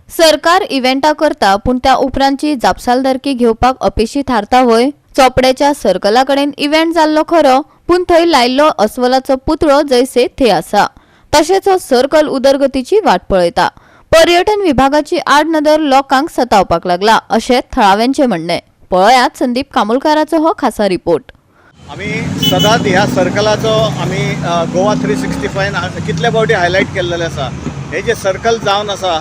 सरकार इव्हेंटां करता पूण त्या उपरांतची जापसालदारकी घेवपाक अपेशी थारता व्हय? चोपड्याच्या सर्कला कडेन इव्हेंट जाल्लो खरो, पूण थंय लायिल्लो अस्वलाचो पुतळो जैसे थे आसा. तशेंच हो सर्कल उदरगतीची वाट पळयता. पर्यटन विभागाची आडनदर लोकांक सतावपाक लागला अशें थळाव्यांचें म्हणणें. पळयात संदीप कामुलकाराचो हो खासा रिपोर्ट. आमी सदांच ह्या सर्कलाचो आमी गोवा 365 कितले फावटी हायलायट केल्लेलें आसा. हे जे सर्कल जावन आसा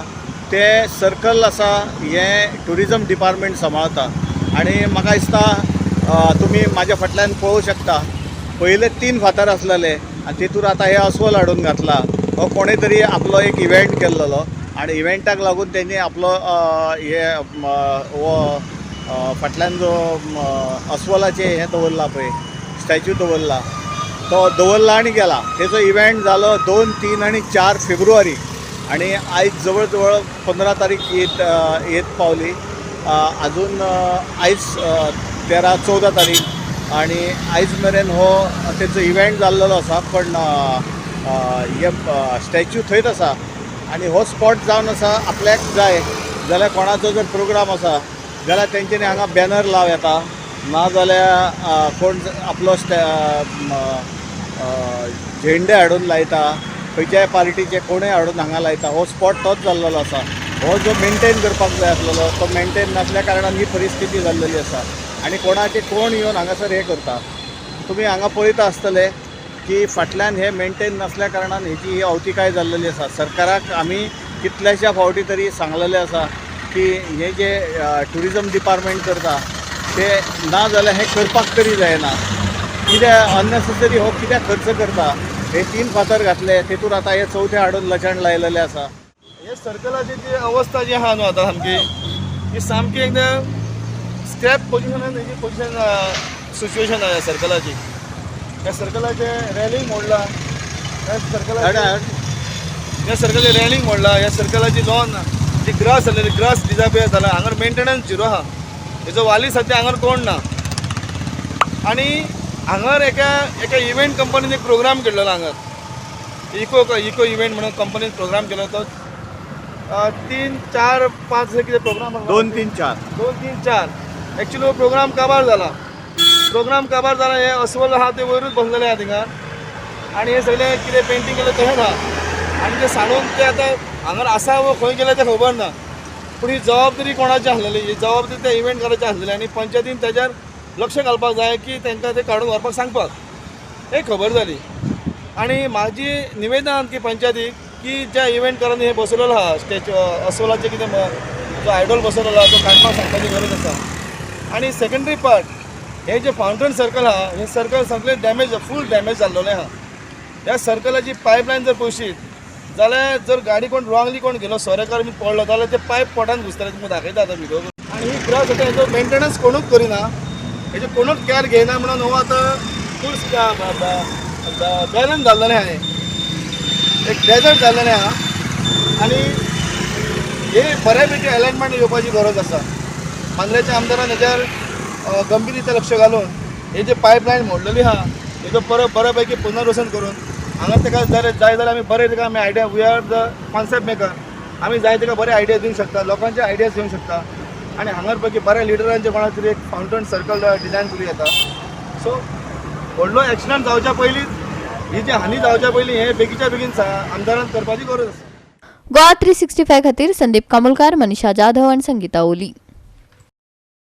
ते सर्कल आसा हें ट्युरिजम डिपार्टमेंट सांबाळता आनी म्हाका दिसता तुमी म्हाज्या फाटल्यान पळोवंक शकता, पयले तीन फातर आसलेले आनी तितूर आतां हे अस्वल हाडून घातला. हो कोणे तरी आपलो एक इव्हेंट केल्लेलो आनी इव्हेंटाक लागून तेणी आपलो हे हो फाटल्यान जो अस्वलाचें हें दवरला पळय, स्टॅच्यू दवरला, तो दवरला आनी गेला. तेजो इव्हेंट जालो 2, 3 आनी 4 फेब्रुवारी आनी आयज जवळ जवळ 15 तारीख येत येत पावली. अजून आयज 13 14 तारीख आनी आयज मेरेन हो तेजो इव्हेंट जाल्लेलो आसा, पण हे स्टॅच्यू थंयच आसा आनी हो स्पॉट जावन आसा. आपल्याक जाय जाल्यार कोणाचो जर प्रोग्राम आसा जाल्यार तेंच्यांनी हांगा बॅनर लावं येता, नाजाल्यार कोण आपलो झेंडे हाडून लायता, खंयच्याय पार्टीचे कोणूय हाडून हांगा लायता. हो स्पॉट तोच जाल्लेलो आसा. हो जो मेनटेन करपाक जाय आसलेलो तो मेनटेन नासल्या कारणान ही परिस्थिती जाल्लेली आसा आनी कोणाचे कोण येवन हांगासर हें करता. तुमी हांगा पळयता आसतले की फाटल्यान हे मेनटेन नासल्या कारणान हेजी ही अवतिकाय जाल्लेली आसा. सरकाराक आमी कितल्याश्या फावटी तरी सांगलेलें आसा की हे जे ट्युरिजम डिपार्टमेंट करता ते ना जाल्यार हें करपाक तरी जायना. कित्याक अननेसेसरी हो कित्याक खर्च करता? हे तीन फातर घातले तेतूर आतां हे चवथे हाडून लचण लायलेलें आसा. हे सर्कलाची जी अवस्था जी आहा न्हू आतां सामकी, ही सामकी एकदम स्क्रॅप पोजिशनान हेजी पोजिशन सिच्युएशन आहा सर्कलाची. ह्या सर्कलाचें रेलिंग मोडला, ह्या सर्कलाचें ह्या सर्कलाचें रेलिंग मोडला, ह्या सर्कलाची लॉन जी ग्रास जाल्लेली, ग्रास डिजापियर जाला. हांगर मेंटेनन्स झिरो आहा. हेजो वाली सद्या हांगर कोण ना. आनी हांगर एका एका इव्हेंट कंपनीन एक प्रोग्राम केल्लो हांगर, इको इको इव्हेंट म्हणून कंपनीन प्रोग्राम केलो. तो 3 4 5 कितें प्रोग्राम. 2 3 4. 2 3 4. एक्चुअली हो प्रोग्राम काबार जाला. प्रोग्राम काबार जाला. हे अस्वल आहा ते वयरूच बसलेले आहा थिंगा आनी हे सगळे कितें पेंटींग केलें तशेंच आहा आनी ते सांडून ते आतां हांगर आसा वो खंय गेले तें खबर ना. पूण ही जबाबदारी कोणाची आसलेली? ही जबाबदारी त्या इव्हेंट कराची आसलेली आनी पंचायतीन तेज्यार लक्ष घालपाक जाय की तांकां ते काडून व्हरपाक सांगपाक एक खबर जाली. आनी म्हाजी निवेदन की पंचायतीक की ज्या इव्हेंटकारांनी हे बसवलेलो आहा स्टॅच्यू अस्वलाचें कितें जो आयडॉल बसवलेलो आहा तो काडपाक सांगपाची गरज आसा. आनी सेकंडरी पार्ट, हे जे फावंटन सर्कल आहा, हे सर्कल सगळें डॅमेज, फूल डॅमेज जाल्लेलें आहा. ह्या सर्कलाची पायपलायन जर पळयशीत जाल्यार जर गाडी कोण रॉंगली कोण गेलो, सोरेकार बी पडलो जाल्यार ते पायप पोटान घुसतले. तुमकां दाखयता आतां व्हिडिओ. आनी ही ग्रास आतां हेजो मेंटेनन्स कोणूच करिना, हेजे कोणूच कॅर घेयना म्हणून हो आतां फूल बॅरन जाल्लेलें आहा, एक डेजर्ट जाल्लेलें आहा. आनी हे बऱ्यापैकी अलायनमेंट येवपाची गरज आसा. मांद्रेच्या आमदारान हेच्यार गंभीर रित्या लक्ष घालून हे जे पायपलायन मोडलेली आहा हेजो परत बऱ्यापैकी पुनर्वसन करून हांगा ताका जाय जाय जाल्यार आमी बरे ताका आमी idea, we are the concept maker, आमी जाय ताका बरे आयडिया दिवंक शकता, लोकांचे आयडियाज दिवंक शकता आनी हांगार पैकी बऱ्या लिडरांचे कोणा तरी एक फावंटन सर्कल डिजायन करूं येता. सो व्हडलो एक्सिडंट जावच्या पयलींच, ही जी हानी जावच्या पयलीं हें बेगीच्या बेगीन आमदारान करपाची गरज आसा. गोवा 365 खातीर संदीप कामुलकार, मनीषा जाधव आणि संगीता ओली.